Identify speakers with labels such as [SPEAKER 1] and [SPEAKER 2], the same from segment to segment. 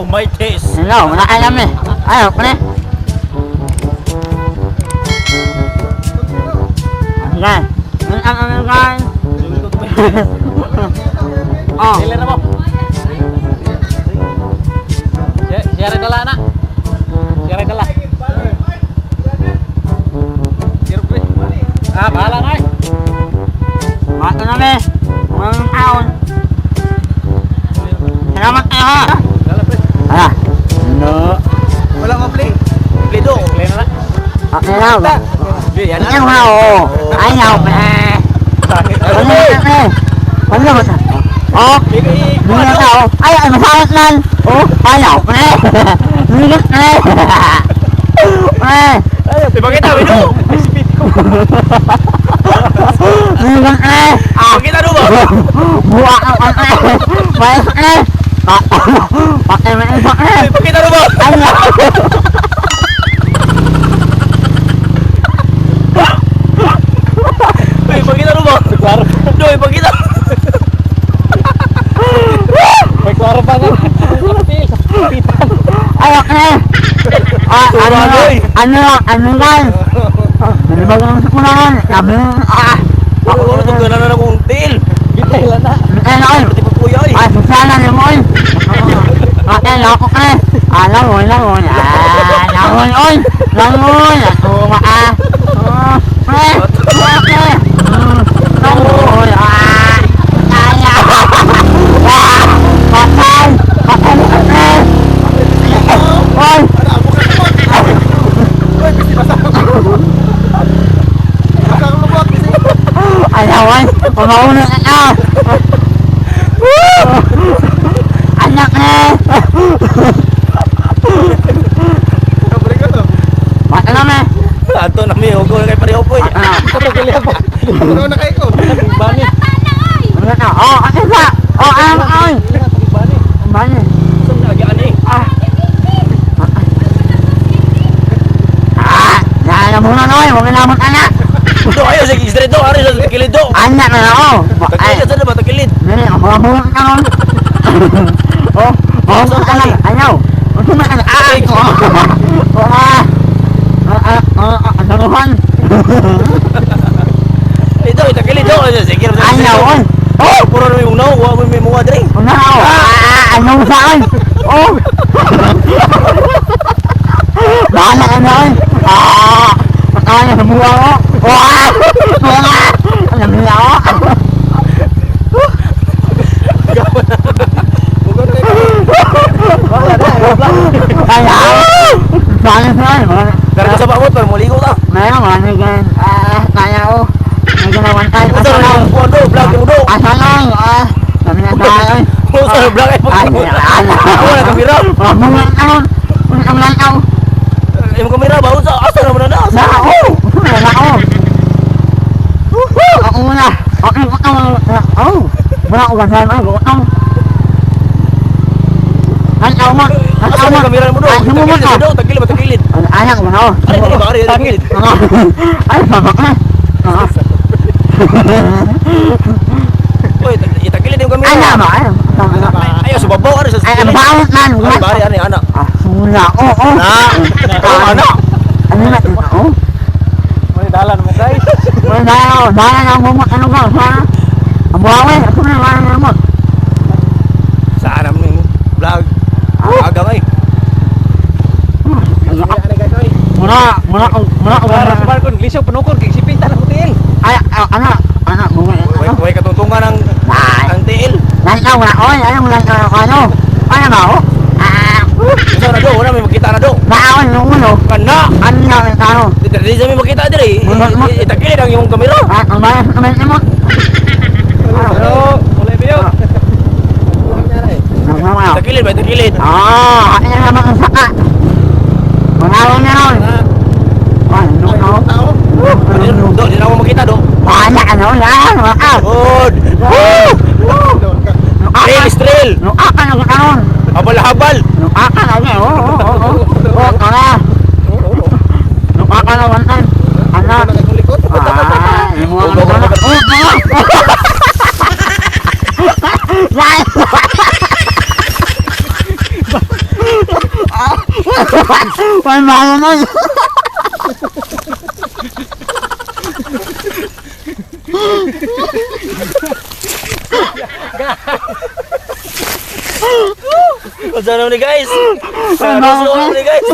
[SPEAKER 1] Show my taste.
[SPEAKER 2] Hello, wala ka namin. Ayaw, pre. Sige. Ang guys. Oh.
[SPEAKER 1] Dili na mo. Siya rin dala na. Siya rin dala. Sir, pre. Ah, bahala na eh.
[SPEAKER 2] Mato na me. Mga taon. Salamat kayo ha.
[SPEAKER 1] Dala, pre.
[SPEAKER 2] Hala. No.
[SPEAKER 3] Wala ko play.
[SPEAKER 1] Play do. Play na na.
[SPEAKER 2] Okay lang.
[SPEAKER 1] Play, yan na.
[SPEAKER 2] Ayaw ha, oo. Ayaw, pre. Ano na, pre? Ano na ba sa? Oh. Hindi na tao. Ay, ay, masakit lan. Oh, ayaw, pre. Ligat, pre. Pre.
[SPEAKER 1] Ipakita, Bino.
[SPEAKER 2] Ligat, pre. Ah.
[SPEAKER 1] Ipakita do ba?
[SPEAKER 2] Buwa ka pa, pre. Bayas, pre. Patay mo isa, pre.
[SPEAKER 1] Ipakita do ba?
[SPEAKER 2] Ayaw.
[SPEAKER 1] Ipakita do ba? Klaro. Do, ipakita. May klaro pa nga.
[SPEAKER 2] Ayaw, pre. Ah, ano na, ano na, ano na. Ano ba naman sa kulangan? Sabi mo, ah.
[SPEAKER 1] Wala to na na kong tail. Bitay lang na.
[SPEAKER 2] Ay, ay.
[SPEAKER 1] Pati pa kuya eh.
[SPEAKER 2] Ay, susana ni mo, oy. Ate, lako ka. Ah, langoy, langoy. Ah, langoy, oy. Langoy. Ako, ah. Oh, pre. Pre. Langoy, ah. Ay, ah. Ah, patay. Patay ka, pre. Oy.
[SPEAKER 3] Wala mo ka naman. Uy, bisi basa ako. Basa ako lubot, bisi.
[SPEAKER 2] Ayaw, oy. Kumauna ka na. Anak, eh.
[SPEAKER 3] Kabalik ka to.
[SPEAKER 2] Bata na, me.
[SPEAKER 1] Ato na mi, hugo na kay pareho po.
[SPEAKER 2] Bata na.
[SPEAKER 3] Ano na kayo ko?
[SPEAKER 1] Bani.
[SPEAKER 2] Ano na? Oh, ano ba? Oh, ano, oy.
[SPEAKER 1] Bani.
[SPEAKER 2] Bani.
[SPEAKER 1] Saan na lagi ani?
[SPEAKER 2] Ah. Ah, naalala mo na noy, huwag na naman anak.
[SPEAKER 1] Do ayo sa straight do, ari sa kilid do.
[SPEAKER 2] Anak na ako. Ay,
[SPEAKER 1] Tagilid sa ba tagilid?
[SPEAKER 2] dili, ako ang buwan ka nun. Oh, oh, ka lang. Ayaw. Unsa man ang ah. Oh, ah. Ah, ah, ah, ah, daruhan.
[SPEAKER 1] Ito, tagilid do. Sige,
[SPEAKER 2] Ayaw, oy.
[SPEAKER 1] Oh, puro na may munaw, wa mo may muwa dre.
[SPEAKER 2] Una ako. Ah, ano sa akin? Oh. Bahala ka na, oy. Ah, patawa na sa buwa ko. Wah! Wah! Alam niya ako.
[SPEAKER 3] Bukan kayo.
[SPEAKER 2] Ayaw! Bahala sa akin.
[SPEAKER 1] Dara sa bawot pero muligo ta.
[SPEAKER 2] Meron, marami gan. Ah, kaya ko. May ginawan tayo.
[SPEAKER 1] Unsa
[SPEAKER 2] Asa
[SPEAKER 1] na
[SPEAKER 2] lang.
[SPEAKER 1] kuan do, vlog mo do.
[SPEAKER 2] Asa lang. Ah, sabi na tayo.
[SPEAKER 1] Unsa na vlog ay
[SPEAKER 2] Ay, ala.
[SPEAKER 1] Ako na kamera.
[SPEAKER 2] Mga ano. Ang lantaw.
[SPEAKER 1] Imong kamera ba unsa asa na man na?
[SPEAKER 2] Na ako. Na ako. Ako muna. Okay, ako. Oh. Wala ko ganyan. Ako. Ako. Lantaw mo.
[SPEAKER 1] Asa
[SPEAKER 2] Lantaw
[SPEAKER 1] na
[SPEAKER 2] mo.
[SPEAKER 1] kamera mo do?
[SPEAKER 2] Ay, sumubot
[SPEAKER 1] Tagilid
[SPEAKER 2] ka.
[SPEAKER 1] do, tagilid ba tagilid?
[SPEAKER 2] Anak mo na ako.
[SPEAKER 1] Ari dili ba ari tagilid.
[SPEAKER 2] Ay, sabak na. Ah.
[SPEAKER 1] Oy, itagilid yung kamera.
[SPEAKER 2] Anak ba? Ay,
[SPEAKER 1] Ayo sa babaw ari sa
[SPEAKER 2] Ay, ang
[SPEAKER 1] kilid.
[SPEAKER 2] bawat man.
[SPEAKER 1] Ari ba ari ani ana.
[SPEAKER 2] Ah, sula. Oo, oo.
[SPEAKER 1] Na. Oh, ana.
[SPEAKER 2] Ano na? Oo.
[SPEAKER 1] May dalan mo guys.
[SPEAKER 2] Wala na ako. Bahala na ang bumot. Ano ba? Sana? Ang buhawi. Ako na. Bahala na ang bumot.
[SPEAKER 1] Saan ang vlog? Aga ngay.
[SPEAKER 2] Mura, mura, mura, mura.
[SPEAKER 1] Balkon, lisyo panukon kay sipitan ang tiil.
[SPEAKER 2] Ay, ay, anak, anak, bumot.
[SPEAKER 1] Way way katungtungan ang
[SPEAKER 2] Ay,
[SPEAKER 1] ang tiil.
[SPEAKER 2] lantaw na. Oy, ano, lantaw na. Ano? Ano ba ako? Ah,
[SPEAKER 1] Unsa na do, wala may makita na do.
[SPEAKER 2] baon yung ulo.
[SPEAKER 1] Kana.
[SPEAKER 2] Ano na ang tao?
[SPEAKER 1] Di sa may makita diri. Itagilid ang imong kamera.
[SPEAKER 2] Ah, ang balas naman mo.
[SPEAKER 1] Hello, ulay biyo.
[SPEAKER 2] Nagmamaw.
[SPEAKER 1] Tagilid ba tagilid?
[SPEAKER 2] Ah, ano naman ang saka? Manawa na ron. Ay, no, no.
[SPEAKER 3] Tao.
[SPEAKER 1] Do, di na ako makita do.
[SPEAKER 2] Bahala ka na, wala, wala ka.
[SPEAKER 1] Good.
[SPEAKER 2] Woo!
[SPEAKER 3] Doon ka.
[SPEAKER 1] Trail, is trail.
[SPEAKER 2] Nuka ka na karon.
[SPEAKER 1] Habal-habal.
[SPEAKER 2] Nuka ka na, oo, oo, oo. Oo, tara. Nuka ka na, one time. Anak.
[SPEAKER 3] Wala kang likod.
[SPEAKER 2] Ah, imo ang ano. Oh, oh. Yan. May mga na.
[SPEAKER 4] Unsa naman ni guys?
[SPEAKER 2] May mga
[SPEAKER 4] Ano ni guys?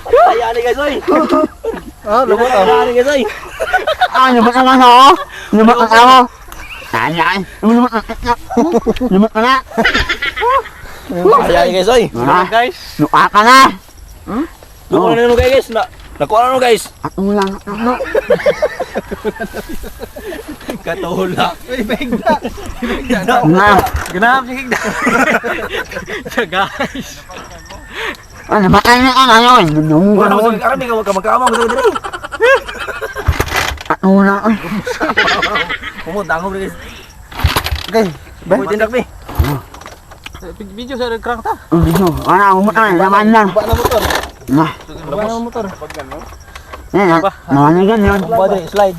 [SPEAKER 4] Kaya ni guys oy.
[SPEAKER 3] Ah, lumot ah.
[SPEAKER 4] Kaya ni guys oy.
[SPEAKER 2] Ah, lumot ang ako. Lumot ang ako. Ay, ay. Lumot ang Lumot ka na.
[SPEAKER 4] Kaya ni guys oy.
[SPEAKER 2] Ah,
[SPEAKER 1] Guys.
[SPEAKER 2] Luka ka na.
[SPEAKER 4] Duko na nimo guys. Na nakuha na no guys.
[SPEAKER 2] At ulang. Ano?
[SPEAKER 4] Katulak.
[SPEAKER 3] Uy, mahigda. Mahigda na.
[SPEAKER 2] Na.
[SPEAKER 1] Ganaham si Higda. Guys.
[SPEAKER 2] Ano ba tayo na ngayon? Nung
[SPEAKER 4] Wala
[SPEAKER 2] ganoon.
[SPEAKER 4] mo sa kami ka magkaamang sa diri.
[SPEAKER 2] At ulang.
[SPEAKER 4] Kumo dangog guys.
[SPEAKER 3] Okay.
[SPEAKER 4] Uy, tindak mi.
[SPEAKER 1] Video sa crank ta.
[SPEAKER 2] Ano? Wala, umutang. Laman lang.
[SPEAKER 3] Ba na motor.
[SPEAKER 2] Na.
[SPEAKER 3] Ba na motor.
[SPEAKER 2] Yan. Nawanigan yun.
[SPEAKER 4] Ba diri slide.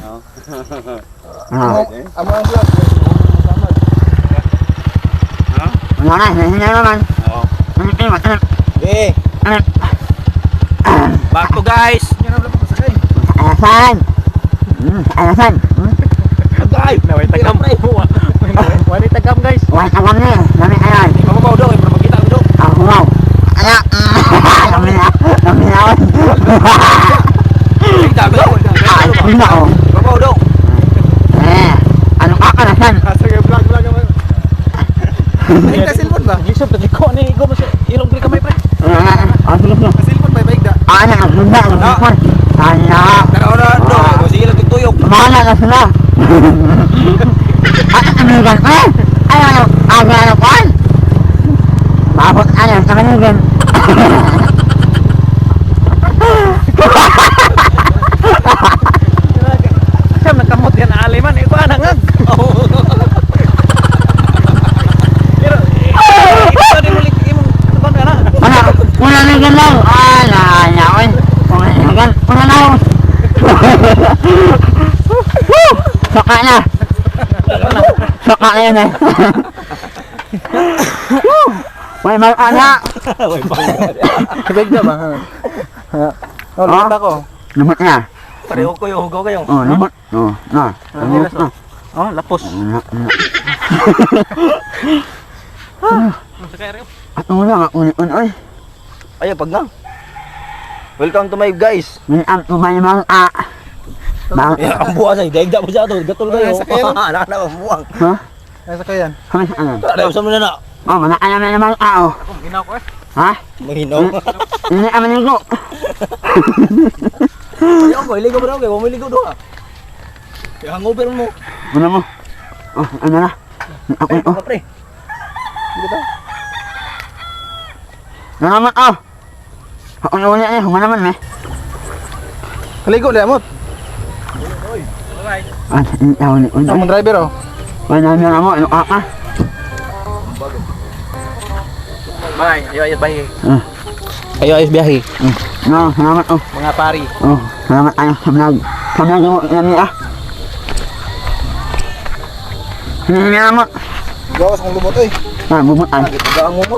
[SPEAKER 2] Ah.
[SPEAKER 3] Amo ang vlog.
[SPEAKER 2] Wala na. Hindi na naman.
[SPEAKER 1] Oo.
[SPEAKER 2] Ano ito? Ano?
[SPEAKER 4] Eh,
[SPEAKER 2] Ano?
[SPEAKER 4] back to guys.
[SPEAKER 3] Yan ang pasakay.
[SPEAKER 2] Alasan. Alasan.
[SPEAKER 4] Agay.
[SPEAKER 1] Naway tagam. Wala tagam guys.
[SPEAKER 2] Wala ka lang eh. Dami ayan.
[SPEAKER 4] Mababaw daw kay para makita ko daw.
[SPEAKER 2] Ang humaw. Ala. Dami na. Dami na.
[SPEAKER 4] Kita ko daw.
[SPEAKER 2] Ah, na oh.
[SPEAKER 4] Mababaw daw.
[SPEAKER 2] Eh. Ano ka kalasan?
[SPEAKER 3] Ah, sige, vlog, vlog naman. Mahigda cellphone ba?
[SPEAKER 1] Yusuf, tadi ko ni go mas ilong pre kamay pre.
[SPEAKER 2] Ah, sige sige.
[SPEAKER 3] Cellphone ba mahigda?
[SPEAKER 2] Ah, ano? Ganda. Ano? Ano?
[SPEAKER 4] Tara na do. Sige lang tugtuyok.
[SPEAKER 2] Bahala na sila. At amigan ko eh. Ay, ano, ano, ano, ano, Mabot, ano, sa manigan.
[SPEAKER 1] Sam nagkamot yan ali man eh ko ana ngag. Pero ito din ulit imong tuban ka na.
[SPEAKER 2] Ano, una nigan lang. Ay, na, na, oy. Una nigan, una na. Woo! Saka na. Saka na yun eh. Woo! May mga ana.
[SPEAKER 3] Mahigda ba? Ha. Oh, lumot ako.
[SPEAKER 2] Lumot na.
[SPEAKER 4] Pareho ko yung hugaw kayo.
[SPEAKER 2] Oh, lumot. Oh, na. Lumot na.
[SPEAKER 1] Oh, lapos.
[SPEAKER 2] Na, na.
[SPEAKER 1] Sakay re.
[SPEAKER 2] At una, una, una, oy.
[SPEAKER 4] Ay, pag na. Welcome to my guys.
[SPEAKER 2] May ang may mga a. Mga,
[SPEAKER 4] Ya, ang buwan ay daigda mo siya to. Gatol kayo.
[SPEAKER 3] Ay, sakay, no?
[SPEAKER 4] Anak na ang buwang.
[SPEAKER 2] ha?
[SPEAKER 3] Ay, sakay yan.
[SPEAKER 2] Kami sa ano?
[SPEAKER 4] Tara, usa mo na na.
[SPEAKER 2] Oh, mana alam na naman a oh.
[SPEAKER 1] Ginaw ko eh.
[SPEAKER 2] Ha?
[SPEAKER 4] Mahinaw.
[SPEAKER 2] Hindi kami nigo.
[SPEAKER 4] Ayaw ko, iligo mo daw kay bumiligo do ha. Kaya hangover mo.
[SPEAKER 2] Una mo. Oh, ano na? Ako
[SPEAKER 4] Ay,
[SPEAKER 2] oh.
[SPEAKER 4] pre.
[SPEAKER 2] Ano naman oh. Ako na wala eh, huma naman eh.
[SPEAKER 3] Kaligo, lamot.
[SPEAKER 2] Ah, hindi ako ni una.
[SPEAKER 3] Ang driver oh.
[SPEAKER 2] Wala na mo, ano ka ka?
[SPEAKER 1] Bye. Ayo ayo bye.
[SPEAKER 2] Ah.
[SPEAKER 1] Ayo ayo biyahe.
[SPEAKER 2] No, salamat oh.
[SPEAKER 1] Mga pari.
[SPEAKER 2] Oh, salamat ayo sa vlog. Sa vlog mo nami ah. Hindi na mo.
[SPEAKER 3] Gawas kong lumot oy.
[SPEAKER 2] Ah, bumot ay.
[SPEAKER 4] Gaang mo.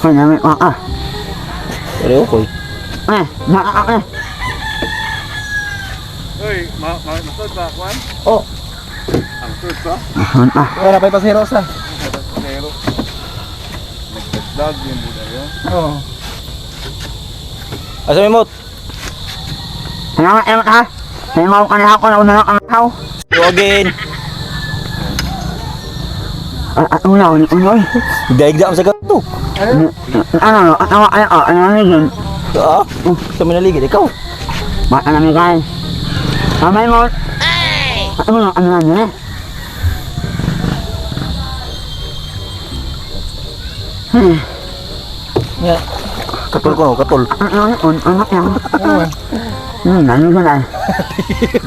[SPEAKER 2] Ay, nami ah ah.
[SPEAKER 4] Pareho ko.
[SPEAKER 2] Eh, na ah eh.
[SPEAKER 5] Uy, masod ba, Juan?
[SPEAKER 4] Oh.
[SPEAKER 5] Ang sud ba?
[SPEAKER 2] Ah,
[SPEAKER 3] Wala pa pasahero sa.
[SPEAKER 5] Pero, nagdagdag yung buda yun.
[SPEAKER 3] Oo.
[SPEAKER 4] Asa may mot?
[SPEAKER 2] Salamat eh ha. May mga kanila ako na una na kamahaw.
[SPEAKER 4] Go again.
[SPEAKER 2] At una, una, una.
[SPEAKER 4] Daigda mo sa gato.
[SPEAKER 2] Ano, ano, ano, ano, ano, yun?
[SPEAKER 4] Ah, sa minaligid ikaw.
[SPEAKER 2] Bata namin guys. Kamay mo. Ano, ano, ano, eh?
[SPEAKER 4] Nga. Katol ko no, katol.
[SPEAKER 2] Ano, ano, ano, ano,
[SPEAKER 3] Ano man?
[SPEAKER 2] ano, ano,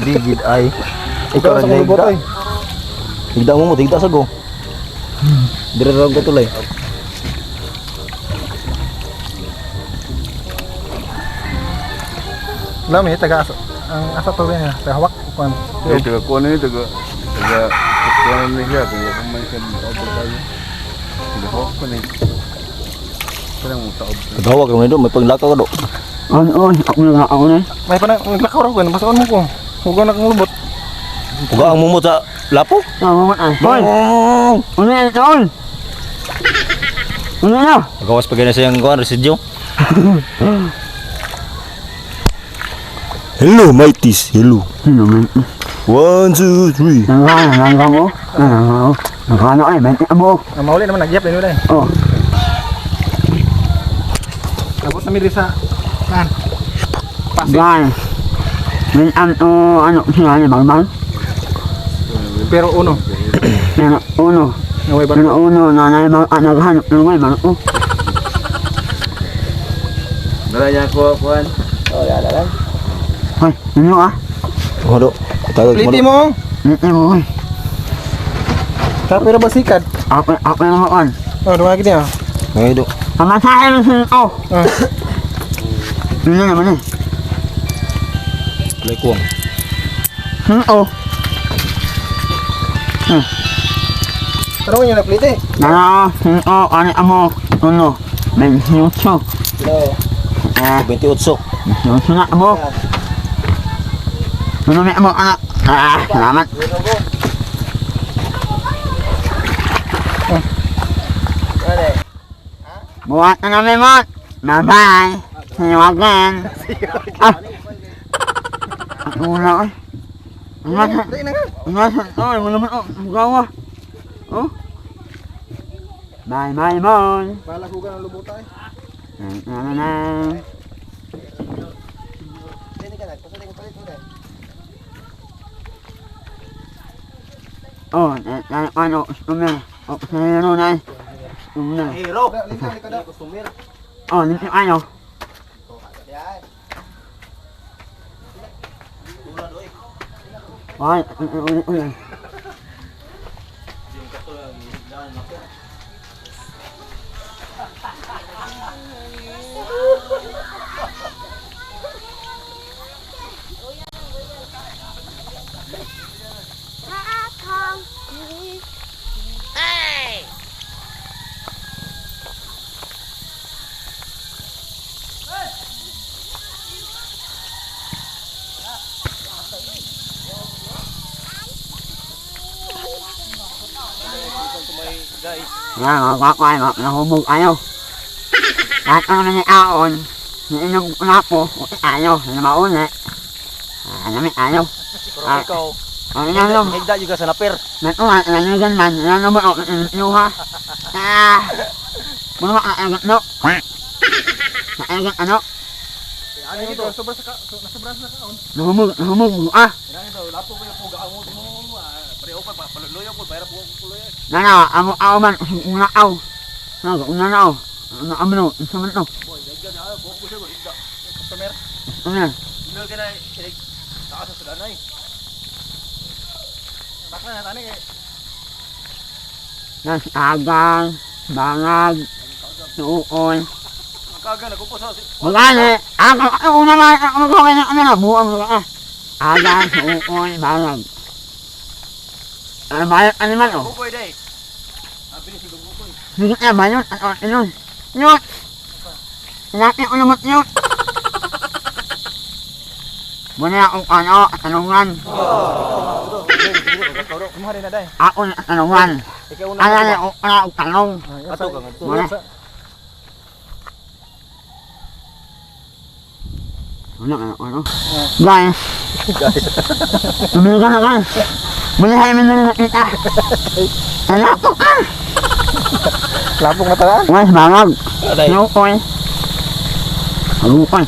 [SPEAKER 4] Ligid ay. Ikaw
[SPEAKER 3] Gawas
[SPEAKER 4] ang
[SPEAKER 3] akong lumot
[SPEAKER 4] daigda.
[SPEAKER 3] oy.
[SPEAKER 4] Higda mo mo, higda sa go. Dire ra katol ay.
[SPEAKER 3] Lami taga asa. Ang asa to niya, taga hawak kuan.
[SPEAKER 5] Eh, taga kuha na yun, taga, taga, kuha na niya, taga kumain siya, taga tayo. Gahok ko ni. Parang mo taob.
[SPEAKER 4] Tagawag ra do, may paglakaw ka do.
[SPEAKER 2] On on, ako na ako na.
[SPEAKER 3] May pa na naglakaw ra ko basaon mo ko. Hugaw na kang lubot.
[SPEAKER 4] Uga ang mumot sa lapo.
[SPEAKER 2] Ako na. Hoy. Ano yan ito? Ano na?
[SPEAKER 4] Gawas pa gani sa iyang kuan residyo. Hello, mighties. Hello.
[SPEAKER 2] Sino man?
[SPEAKER 4] 1 2 3.
[SPEAKER 2] Nangana, nangana mo. Nangana mo. Nangana ay, bente mo.
[SPEAKER 3] Ang mauli naman nagyap din wala.
[SPEAKER 2] Oh,
[SPEAKER 3] Abot na mi diri sa kan. Pasig.
[SPEAKER 2] guys. Min am to ano sila ni Bangbang?
[SPEAKER 3] Pero uno.
[SPEAKER 2] Pero uno.
[SPEAKER 3] Naway ba?
[SPEAKER 2] Pero uno na na bang naghanap ng way barko.
[SPEAKER 5] Dala niya ko kuan.
[SPEAKER 2] Hoy, ano ah?
[SPEAKER 4] Oh, do. Tagag
[SPEAKER 3] Pliti mo.
[SPEAKER 2] Bente mo. Hoy.
[SPEAKER 3] Tapi ra basikad.
[SPEAKER 2] Ako ako na maon.
[SPEAKER 3] Oh, duha gid niya.
[SPEAKER 4] Ngay do.
[SPEAKER 2] Pamasahe mo sila ko.
[SPEAKER 3] Ah.
[SPEAKER 2] Yun na naman eh.
[SPEAKER 4] Lay kuwang.
[SPEAKER 2] Sino?
[SPEAKER 3] Tanungin niyo na pliti.
[SPEAKER 2] Dalawa, sino, ano amo, uno, 28. Eh,
[SPEAKER 4] 28.
[SPEAKER 2] 28 na amo. Uno may amo, anak. Ah, salamat. Buhat na namin mo. Bye-bye. See you again. Ah. Ang una ko. Ang nasa,
[SPEAKER 3] Dali na nga.
[SPEAKER 2] ang nasa, oh, wala man, oh, ang gawa. Oh. Bye, bye, bye.
[SPEAKER 3] Bahala ko ng lubot ay.
[SPEAKER 2] Na, na, na, na. Oh, eh, eh, ano, customer. Oh, customer na eh. Customer.
[SPEAKER 4] Hero.
[SPEAKER 3] Lika, lika daw.
[SPEAKER 2] Oh, limpyo kayo. Ay, ulit, ulit, ulit. Yan, mga kakway, mga nahubog kayo. Lahat ng mga aon, niinom ko na po, okay tayo, na mauli. Ah, namin tayo.
[SPEAKER 4] Pero
[SPEAKER 2] Ah.
[SPEAKER 4] ikaw,
[SPEAKER 2] Ang inalom,
[SPEAKER 4] higda juga sa naper.
[SPEAKER 2] natuwa, nanigan man, inalom mo, iniluha. Ah, muna makaegat no. Nakaegat ano,
[SPEAKER 3] Ano ito? Sobra sa ka, nasobra sa kaon.
[SPEAKER 2] nahumog, nahumog, ah. Nana, amo aw man, una aw. Naga, una na aw. Una amno, isa man to.
[SPEAKER 3] Customer.
[SPEAKER 2] Ano?
[SPEAKER 3] Bakla na tani kay.
[SPEAKER 2] Nas agang, bangag, tuon. Magani, ako, ako naman, ako magawa ng ano na, buong mga ah. Agang, tuon, bangag. Ano ba yun? Ano man oh? Hindi na ba yun? Ano yun? Yun! Sinabi ko naman yun! Muna akong ano, tanungan.
[SPEAKER 3] Kumuha rin na day.
[SPEAKER 2] Ako na tanungan.
[SPEAKER 3] Ikaw una.
[SPEAKER 2] Ano na ako na tanong.
[SPEAKER 3] Ato ka ngadto.
[SPEAKER 2] Muna. Ano, ano, ano? Guys.
[SPEAKER 4] Guys.
[SPEAKER 2] Tumili ka na guys. Muli kayo na nakita. Talapok ka!
[SPEAKER 3] Lapok na talaan.
[SPEAKER 2] Guys, bangag.
[SPEAKER 4] Aday.
[SPEAKER 2] Lukoy. Lukoy.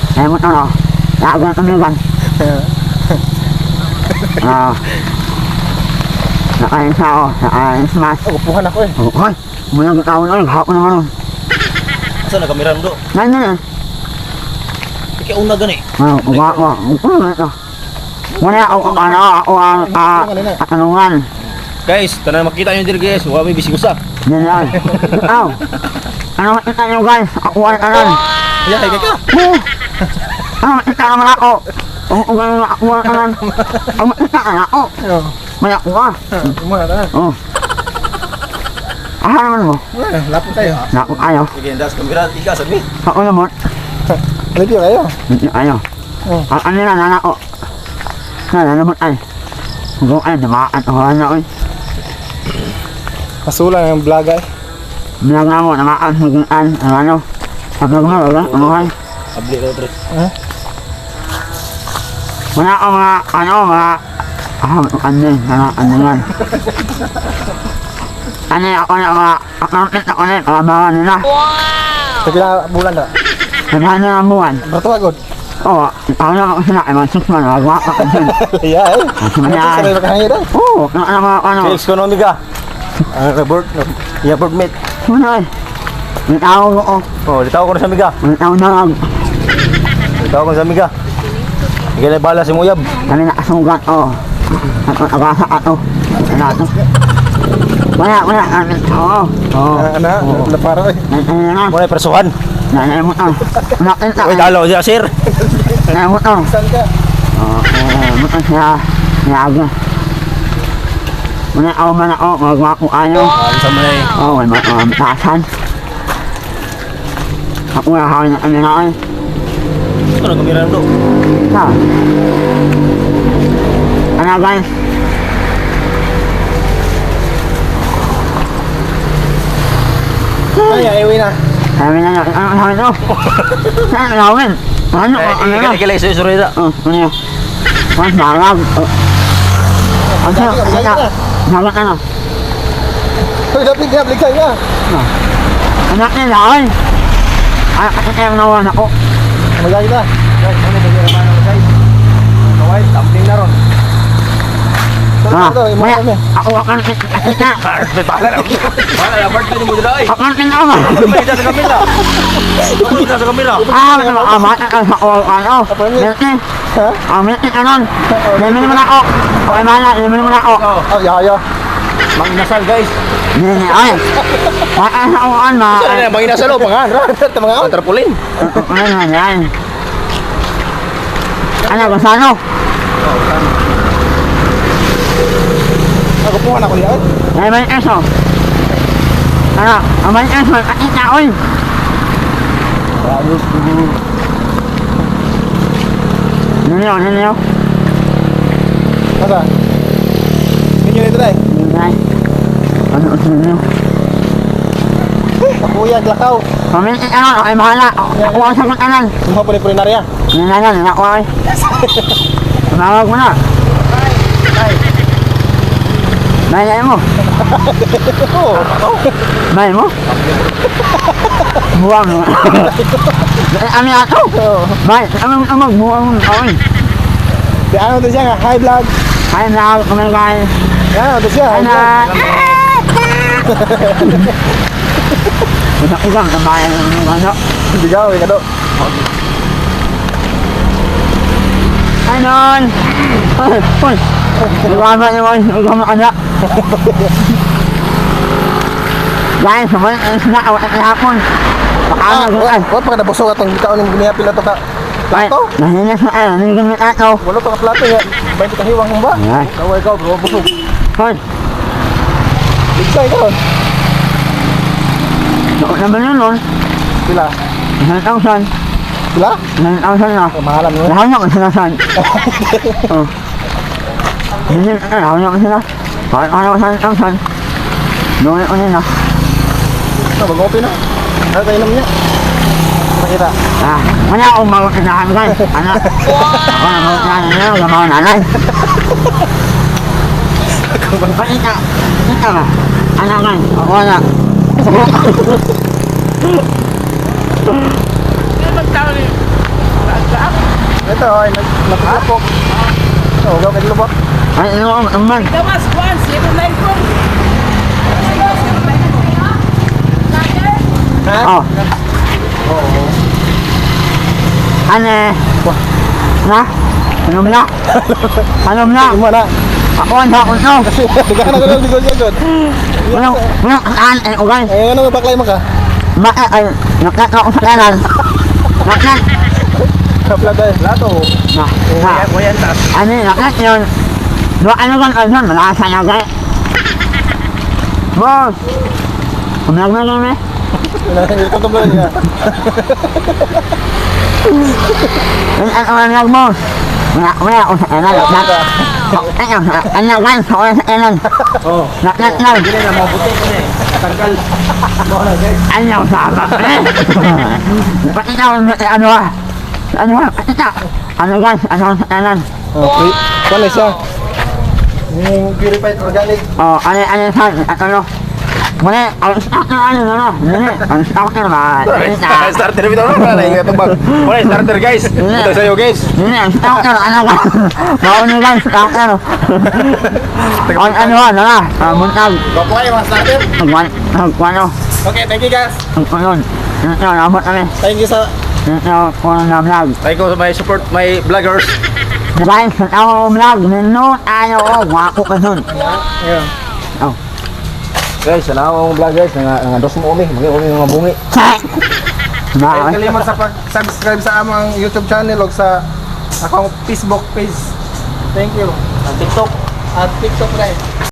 [SPEAKER 2] Kaya mo ito, no? Lagan tumigan. Ah. Nakain sa ako. Nakain sa mas.
[SPEAKER 3] Oh, upuhan ako eh.
[SPEAKER 2] Lukoy. Muna ang tao na. Hapon naman. oh.
[SPEAKER 4] Asa na kamera mo do?
[SPEAKER 2] Nandun eh.
[SPEAKER 4] Ikaw una gani.
[SPEAKER 2] Ah, uwa, uwa. Uwa, ito. Muna ako, ano, ako ang ah, katanungan.
[SPEAKER 4] Guys, tanan makita niyo diri guys, wa may bisigusa.
[SPEAKER 2] Yan yan. Aw. Ano makita nyo guys? Ako ang tanan.
[SPEAKER 3] Yeah, kay ka.
[SPEAKER 2] Oh! Ano makita naman ako? Oo, ganun na ako ang tanan. Ang makita na ako.
[SPEAKER 3] Oh.
[SPEAKER 2] May ako ah.
[SPEAKER 3] Kumuha na talaan.
[SPEAKER 2] Oh. Aha naman mo.
[SPEAKER 3] Wala, lapot kayo.
[SPEAKER 2] Naku kayo.
[SPEAKER 4] Sige, das kamera ika sa mi.
[SPEAKER 2] Ako naman.
[SPEAKER 3] Alipyo kayo.
[SPEAKER 2] Hindi kayo.
[SPEAKER 3] Oh.
[SPEAKER 2] Ang ano na nana ko. Nana naman ay. Hanggang ay, namaan ako na ay.
[SPEAKER 3] Masula na yung vlog ay.
[SPEAKER 2] Bilang nga mo, namaan hanggang an, ang ano. Ang vlog mo, wala, ano ay.
[SPEAKER 4] Abli ka pre.
[SPEAKER 2] Wala ako mga, ano, mga, ah, ano yun, ano, ano yan. Ano yun, ako na mga, accountant ako na yun, mga mga nila.
[SPEAKER 3] Sa pila bulan na.
[SPEAKER 2] Naghahan na ang buwan.
[SPEAKER 3] Brato agad.
[SPEAKER 2] Oo, ako na ako sila, mga 6 months, mga gwapa ko sila.
[SPEAKER 3] Laya eh.
[SPEAKER 2] Maya.
[SPEAKER 3] Sa makahangin ay.
[SPEAKER 2] Oo, ano, mga, ano,
[SPEAKER 4] Sales ekonomika. Ang report, iya board mate.
[SPEAKER 2] ano eh. May tao ko,
[SPEAKER 4] Oh, litaw ko na sa miga.
[SPEAKER 2] may tao na lang.
[SPEAKER 4] Litaw ko na sa miga. Sige na bala si Muyab.
[SPEAKER 2] Kami nakasugat, oo. At agasa ato. Ano ato? Wala, wala, ano, oo. Oo.
[SPEAKER 3] Ano, lapara ay.
[SPEAKER 2] Ano na,
[SPEAKER 4] Muna presuhan.
[SPEAKER 2] nanay mo to. Nakita,
[SPEAKER 4] Oy, dalo siya sir.
[SPEAKER 2] nanay mo to.
[SPEAKER 3] Saan ka?
[SPEAKER 2] Oo, mo to siya, siya. Muna ako man ako, magwako kayo.
[SPEAKER 4] Sa manay.
[SPEAKER 2] Oo, may mga matasan. Ako na ako na kami na eh.
[SPEAKER 4] Ano kamera do?
[SPEAKER 2] Sa. Ano guys?
[SPEAKER 3] Ay, ay, uwi na.
[SPEAKER 2] Sabi na, ano sabi ko? Saan gawin? Ano, ano na?
[SPEAKER 4] Ikala ikala isuri da.
[SPEAKER 2] Oh, ano yun? Mas marag. Oh. Ano, ano, ano, ano?
[SPEAKER 3] Uy, dapat ka, bligsan ka.
[SPEAKER 2] Anak nila, ay! Ay, kasi kaya nawan ako.
[SPEAKER 3] Magagi ta.
[SPEAKER 4] Guys, ano ba yung ano guys? Kaway, tumbling na ron.
[SPEAKER 2] Ah,
[SPEAKER 3] Ito, imo
[SPEAKER 2] maya,
[SPEAKER 3] kami.
[SPEAKER 2] ako akan kita.
[SPEAKER 4] Bala na. Bala na part ni mo dila ay.
[SPEAKER 2] Akan kita ba?
[SPEAKER 4] Ay, sa kamera. Ay, sa kamera.
[SPEAKER 2] Ah, ano, ah, mata ka sa ako, ano? Milky.
[SPEAKER 3] Ha?
[SPEAKER 2] Ah, milky ka nun. Limin mo na ako. Okay, mana, limin mo na ako.
[SPEAKER 3] Oh, ya, ya.
[SPEAKER 4] Manginasal guys.
[SPEAKER 2] Hindi, ay. Mata sa ako, ano, ma.
[SPEAKER 4] Ano na manginasal oh, pangan.
[SPEAKER 3] Ito mga
[SPEAKER 4] Ang tarpaulin.
[SPEAKER 2] Ano, ano, yan. Ano, gusano?
[SPEAKER 3] Ako po na ko diyan.
[SPEAKER 2] Ay, may eso. Ano, ang may eso, kakita, oy. Ninyo, ninyo.
[SPEAKER 3] Asa? Ninyo nito dai.
[SPEAKER 2] Ninyo. Ano, ano, ninyo.
[SPEAKER 3] Pakuya, lakaw.
[SPEAKER 2] Pamilya ano, ay bahala. Ako ang sagot anan.
[SPEAKER 3] Mo pa ni Purinaria.
[SPEAKER 2] Ninyo, ninyo, ako ay. Tumawag mo na. Bayay mo. Bayay mo? Buwang mo. Ano ato? Bay, anong amag buwang mo? Ay,
[SPEAKER 3] Di ano to siya nga, hi vlog.
[SPEAKER 2] ay na ako kumagay.
[SPEAKER 3] Ano to siya, hi
[SPEAKER 2] Ay na.
[SPEAKER 3] vlog.
[SPEAKER 2] Wala ko lang, kabayan ng ano.
[SPEAKER 3] Bigaw, eh, kado.
[SPEAKER 2] Ay, non! Ay, uy! Nagama naman, nagama ka na. Guys, wala ang sila, wala ang hapon. Baka
[SPEAKER 3] Ah,
[SPEAKER 2] na, guys.
[SPEAKER 3] wa pa ka nabusog atong gikaon ng ginihapil na to ka.
[SPEAKER 2] Ay,
[SPEAKER 3] Plato?
[SPEAKER 2] nahinas na ay, nanggamit ato.
[SPEAKER 3] Wala pa ka plato nga. 20 ka hiwang ba?
[SPEAKER 2] Ay,
[SPEAKER 4] Kaway ka bro, busog.
[SPEAKER 2] hoy,
[SPEAKER 3] Bigsay ka.
[SPEAKER 2] naku naman yun nun.
[SPEAKER 3] Pila?
[SPEAKER 2] 9,000.
[SPEAKER 3] Pila?
[SPEAKER 2] 9,000 na.
[SPEAKER 3] Oh, mahalan mo.
[SPEAKER 2] Lahat na ko sila saan. Oh. Hindi na, lahat na ko sila. Bakit ako na 9,000? Doon ko nila.
[SPEAKER 3] No, mag-open na. Ano tayo inom niya? Nakita.
[SPEAKER 2] Ah, wala akong magkinahan guys. Ano? Ako na magkinahan nila, wala akong nanay. Pakita, kita ba? Ano guys? Ako na.
[SPEAKER 3] Ito, ay, nagpapok. Oh, gaw kay lubak.
[SPEAKER 2] Ay, ano ako, man.
[SPEAKER 1] Damas 1094.
[SPEAKER 3] Ha?
[SPEAKER 2] Oh. Ano eh? Na? Ano na? Ano na?
[SPEAKER 3] Imo na.
[SPEAKER 2] Ako ang hakon to.
[SPEAKER 3] Tiga na ko ligod ligod.
[SPEAKER 2] Walang, walang kakaan eh, okay.
[SPEAKER 3] Ay, ano baklay mo ka?
[SPEAKER 2] Bakit ay, nakita ako sa kanan. Nakit.
[SPEAKER 3] Kapla tayo.
[SPEAKER 4] Plato.
[SPEAKER 2] Na, na.
[SPEAKER 4] Kuya tas.
[SPEAKER 2] Ano yun, nakit yun. Dua ano bang ano, malasa na gay. Boss! Vlog na kami.
[SPEAKER 3] Ito ba niya?
[SPEAKER 2] Ang ang vlog mo. Wala, wala ako sa kanan. Ano, ano, ano, sa kanan.
[SPEAKER 3] Oh.
[SPEAKER 2] Nak, nak, nak.
[SPEAKER 3] Dili na mo buti ko ni. Tanggal. Mo na, guys.
[SPEAKER 2] Ano sa ba? Pati na, ano ah. Ano ah, pati na. Ano guys, ano sa kanan.
[SPEAKER 3] Okay. Kuan na siya. Yung purified organic.
[SPEAKER 2] Oh, ano, ano, saan, at ano. Muli, ang starter, ano, ano, ano, ang starter ba?
[SPEAKER 4] Starter bitaw na wala na tubag. Wala starter, guys. Ito sa'yo, guys.
[SPEAKER 2] Hindi, ang starter, ano ba? Mauna guys, starter. Ang ano, ano na, buntag.
[SPEAKER 3] Go mga starter.
[SPEAKER 2] Ang ano,
[SPEAKER 3] Okay, thank you, guys.
[SPEAKER 2] ang ano, ito, nabot kami.
[SPEAKER 3] Thank you sa
[SPEAKER 2] Ito, ko na vlog.
[SPEAKER 4] Thank you sa my support, my vloggers.
[SPEAKER 2] Guys, sa tao vlog, nino tayo, oh, wako ka nun.
[SPEAKER 3] Yeah.
[SPEAKER 2] Oh.
[SPEAKER 4] Guys, sana akong vlog, guys, nga nga dos mo umi, magi umi mga bungi.
[SPEAKER 2] Check!
[SPEAKER 5] Ay,
[SPEAKER 2] Bye.
[SPEAKER 5] kalimot sa pag-subscribe sa among YouTube channel o sa akong Facebook page. Thank you.
[SPEAKER 3] Ang TikTok.
[SPEAKER 5] At TikTok rin.